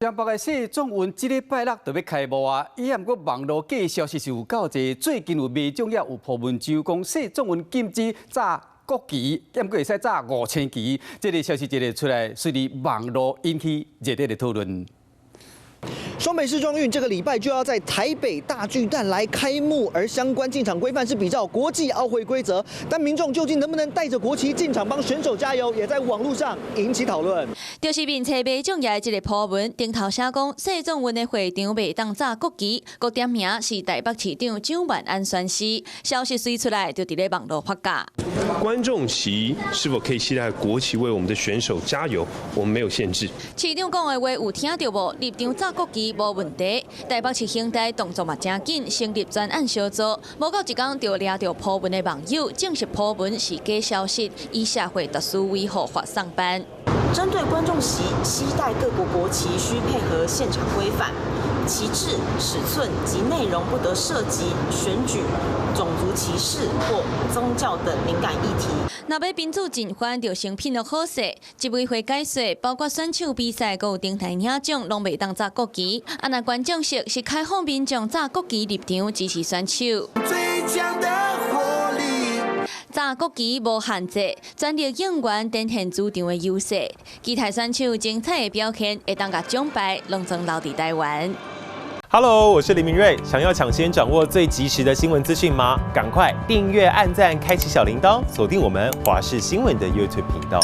彰北的世壮運這禮拜六就欲開幕啊！伊毋過網路假消息是有夠濟，最近有民眾也有 po 文章講世壯運禁止紮國旗，毋過會使紮五星旗。這个消息一个出來，隨佇網路引起熱烈的討論。雙北世壯運這個禮拜就要在台北大巨蛋來開幕，而相關進場規範是比照國際奧會規則，但民眾究竟能不能帶着國旗進場幫選手加油，也在網路上引起討論。就是面冊民眾的這个 po 文，頂頭寫講世壯運的會場袂當紮國旗，閣點名是台北市長蔣萬安宣示，消息隨出來就佇咧網路發酵。觀眾席是否可以攜帶國旗為我們的選手加油？我們沒有限制。市長講的話有聽著無？入場紮國旗無問題。台北市刑大動作嘛誠緊，成立專案小組，無夠一工就掠著 po 文的網友，證實 po 文是假消息，依社會秩序維護法送辦。針對觀眾席攜帶各國國旗，需配合現場規範，旗幟、尺寸及內容不得涉及選舉、種族歧視或宗教等敏感議題。若欲賓主盡歡，就先品予好勢。執委會解說，包括選手比賽，閣有登台領獎，攏袂當紮國旗。啊，若觀眾席是開放民眾紮國旗入場支持選手。最強的活力。紮國旗無限制，全力應援展現主場的優勢。期待選手精彩的表現，會當共獎牌攏總留佇台灣。 Hello，我是林明睿。想要搶先掌握最及時的新聞資訊嗎？趕快訂閱、按讚、開啟小鈴鐺，鎖定我們華視新聞的 YouTube 頻道。